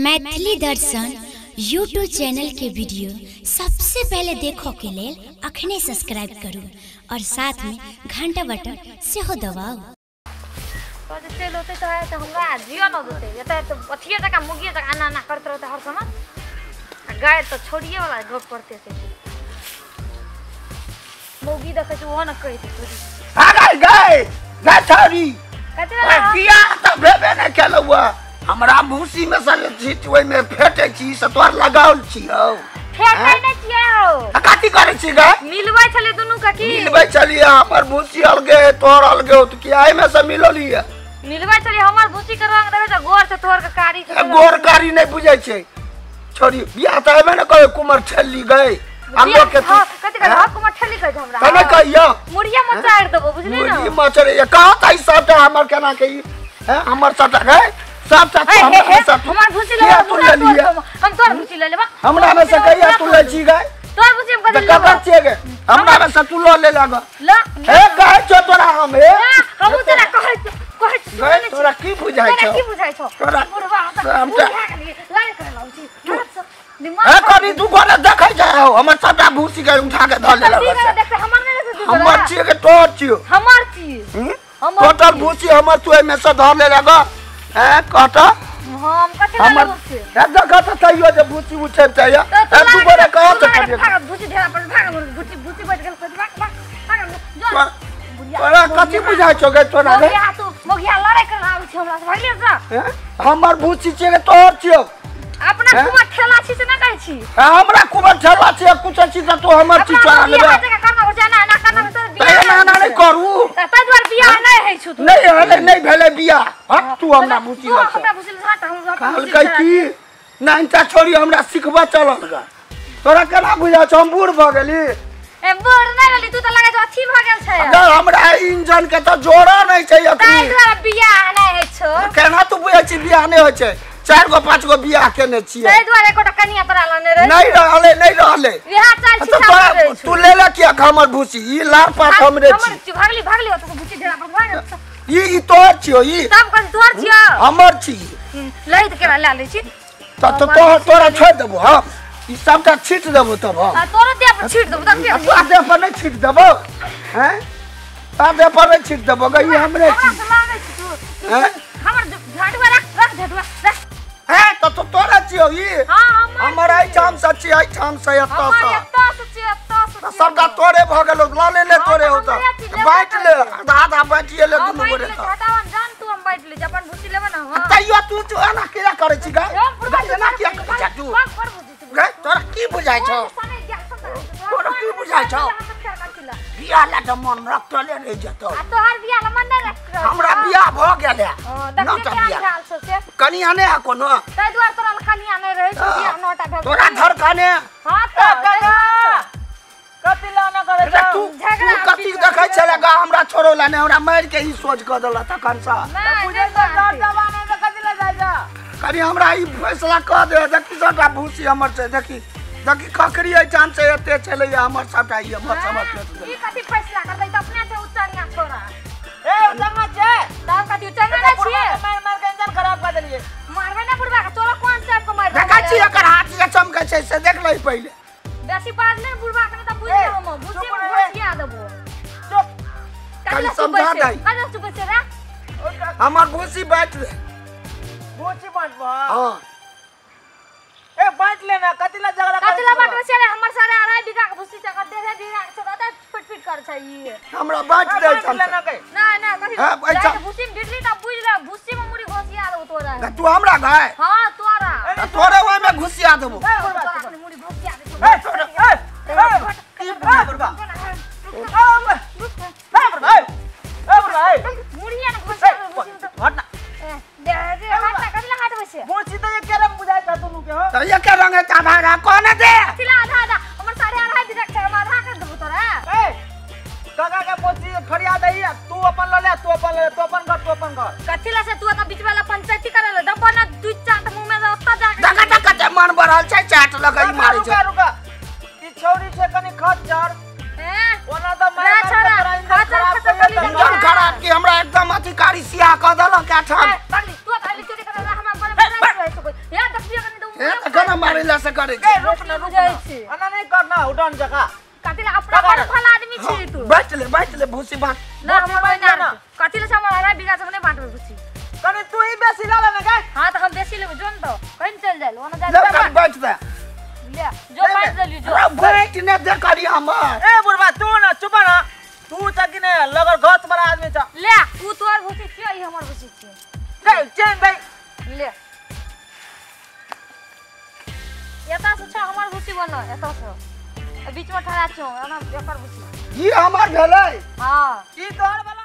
मैथिली दर्शन YouTube channel के video सबसे पहले देखो के लेल अखने सब्सक्राइब करू और साथ में घंटा बटन सेहो दबाउ। चल होते तो है तो हमरा जियो न देते एते तो अथिए तक मुगिए तक आना आना करते रहते हर समय। गाय तो छोड़िए वाला गप करते थे मुगी देखे छै ओहो न कहते तोरी आ गाय गाय गाय छोरी कथि वाला किया त भेबे न केलौआ हमरा भूसी में से छी ओइ में फेटे छी से तोर लगाउल छी हौ फेटे नै छियै हौ। आ कथि करै छी गाय मिलबै छलै दुनू का की मिलबै छलियै हमर भूसी अलगे तोर अलगे हो त किया एमे से मिललियै मिलबै छलियै हमर भूसी के रंग देबै त गोर से तोर के कारी छै गोर कारी नै बुझै छै छोरी बियाह त एबे न करे कुमर ठेली गए आ लोग के कथि कह हां कुमर ठेली कह हमरा तने कहियो मुड़िया मचाड़ देबो बुझली न मुड़ी मचरे ये कहा त ई सबटा हमर केना के ई हैं हमर सबटा गए सबटा हमर भूसी ले तू ले लिया हम तोर भूसी ले लेबा हमरा में से कहिया तू ले छी गए तोर भूसी हम कथि त ककर छियै गे हमरा में से तू ल ले लाग ल ए कहै छौ तोरा हम ए हमहु तोरा कहै कहै गए तोरा की बुझाइ छौ की बुझाइ छौ तोरा बुढ़वा हम त लाइन कर लाउ छी ए करी तू गोरे देखै जाइ हो हमर सबटा भूसी के उठा के धऽ लेलक देखते हमर नै से हमर छियै के तोर छियौ हमर छी हमर टोटल भूसी हमर तू एमे से धऽ लेलक हैं कहत हम कथि हमर देखत त तैयो जे भूसी उठे त या तू गोरे कहत भाग भूसी ढेरा पर भाग भूसी भूसी बैठ गेल भाग भाग भाग तोरा कथि बुझाइ छौ गे तोरा गे मोगिया तू मोगिया लड़ै कर आबै छै हमरा से भागले से हमर भूसी छियै के तोर छियौ अपना कुमार ठेला छी से ना कहै छी हमरा कुमार ठेला छी कुछ छी त तू हमर छी चोरा लेबे अपना करना हो जाना ना करना तो बियाह ना ना नहीं करू त तै दुआरे बियाह नहीं है छु तू नहीं हले नहीं भेले बियाह हट तू हमरा भूसी तू हमरा भूसी हट हम कहलकै की नाइनटा छोरी हमरा सिखबा चलल गा तोरा केना बुझा छौ हम बूढ़ भ गेली ए बूढ़ नहीं भेली तू त लगै छौ अथी भ गेल छै अगर हमरा इंजन के त जोड़ा नहीं छै अखनी तै दुआरे बियाह नहीं है छौ केना तू बुझै छी बियाह नहीं होइ छै 4 गो 5 गो बियाह केने छियै तै दुआरे एकोटा कनिया तोरा लने रहे नहीं रहले नहीं रहले बियाह चाल छी तोरा तू ले ले किया हमर भूसी ई लार पात हमरे छी भागली भागली ओत भूसी ढेरा पर भाग ई तोर छियो ई तब कथि तोर छियो हमर छी लई त केना ले ले छी त तोरा छोड़ देबो हम ई सबटा छीट देबो तब हम आ तोरो देह पर छीट देबो तब के तोरा देह पर नहीं छीट देबो हैं तोरा देह पर नहीं छीट देबो ग ई हमरे छी हैं हमर झटुआ रख रख झटुआ रख हैं त तो तोरा छियो ई हां हमर आई ठाम से छी आई ठाम से एतऽ हमर से एतऽ से छी एतऽ से सबटा तोरे भ गेलो ल ले ले तोरे होत बाँट ले आधा आधा बाँटिए ले दुनू गोरे त हटावन जान तू हम बाँट ले अपन भूसी लेबे ना हम तैयो तू तू एना किया करै छी गे एना किया करै छी तू गे तोरा की बुझाइ छौ तोरा की बुझाइ छौ बियाह ला त मन रखले रहि जेतौ आ तोहर बियाह ला मन नै रख हमरा बियाह भ गेल है नौटा बियाह कनिया नै है कोनो तै दुआरे तोरा ला कनिया नै रहै छौ बियाह नौटा भेल तोरा धर कने हां त कथि ला ना करे तू तू कथि देखै छले गा हमरा छोड़ो ला नै हमरा मारि के ई सोच क देला तखन सँ बुझै त डर जवाना त कथि ला जाइ जा कनि हमरा ई फैसला क दे देखी सबटा भूसी हमर छै देखी देखी खखरी एहिठाम से एते छलैया हमर सबटा ई हमर समझ ई कथि फैसला करबै त अपने से उचंगा छोड़ा ए उचंगा छै तब कथि उचंगा नै छियै मार मार के इंजन खराब कर देलियै मारबै ना बुढ़बा के तोरा कोन साहब के मार देखै छी एकर हाथ जे चमकै छै से देख लही पहिले बेसी बाज नै बुढ़बा के त बुझि हम भूसी में घोसिया देबो चुप कनि समझा दे कनि चुप छै रे हमर भूसी बाँट दे भूसी बाँटबो हां ए बाँट लेना कथि ला झगड़ा कथि ला बाँटबै छै रे हमर सारे 2.5 बीघा के भूसी छै 1.5 बीघा के छै त फिट फिट कर छै ई हमरा बाँट दे बाँट लेना के ना ना कथि भूसी में गिरली त बुझि ले भूसी में मुड़ी घोसिया देबो तोरा तू हमरा गाय हां तोरा तोरे ओय में घुसिया देबो तोरा मुड़ी घोसिया देबो ए ए ए की बुढ़बा ए बुढ़बा ए बुढ़बा मुड़िया न घोसिया देबो भूसी में हट ना ए दे दे हट ना कथि ला हटबै छै भूसी त एके रंग बुझाइ छ दुनू के हो त एके रंग है त आधा कोन दे कथि ला आधा आधा हमर 2.5 बीघा छै हम आधा कर देबो तोरा ए काका के भूसी फरिया दही तू अपन ल ले तू अपन ल ले तू अपन घर तू अपन घर कथि ला से तू त बीच वाला पंचायती करे ले डब्बा ना दू चाट मुंह में ओत्ता जा के दगा दगा के मन बढ़ल छै चाट लगई मारै छै रुका रुका ई छौरी छै कनि खच्चर ए ओना त मार मार के तोरा इंजन खराब कर इंजन खराब की हमरा एकदम अधिकारी सिया क देलक एठाम पगली तू त चोरी करे हमरा बड़ बड़ रहै छै या देखली ए त गना मारेला से करे छै। ए रुक न रुक न, एना नहीं कर ना उडन जका। कथि ला अपना बड़ फल आदमी छी तू। बैठ ले बैठ ले भूसी बांट। ना हम ना कथि ला हमर 2.5 बीघा सब नहीं बांटबे भूसी। कने तू ही बेसी ला ले ना गे। हां त हम बेसी लेबे जोन तो कहीं चल जाइल ओना जाय। ले बैठ दे ले जो बैठ देली जो बैठ ने दे करी हमर। ए बुढ़बा तू ना चुप ना, तू त कि ने लगल घस वाला आदमी छ। ले उ तोर भूसी छियो ई हमर भूसी छियो। गे चैन भाई ले एता से छ हमर भूसी बनो एता से बीच में ठड़ा छौ एना एकर भूसी ई हमर भेलै। हां ई तोहर।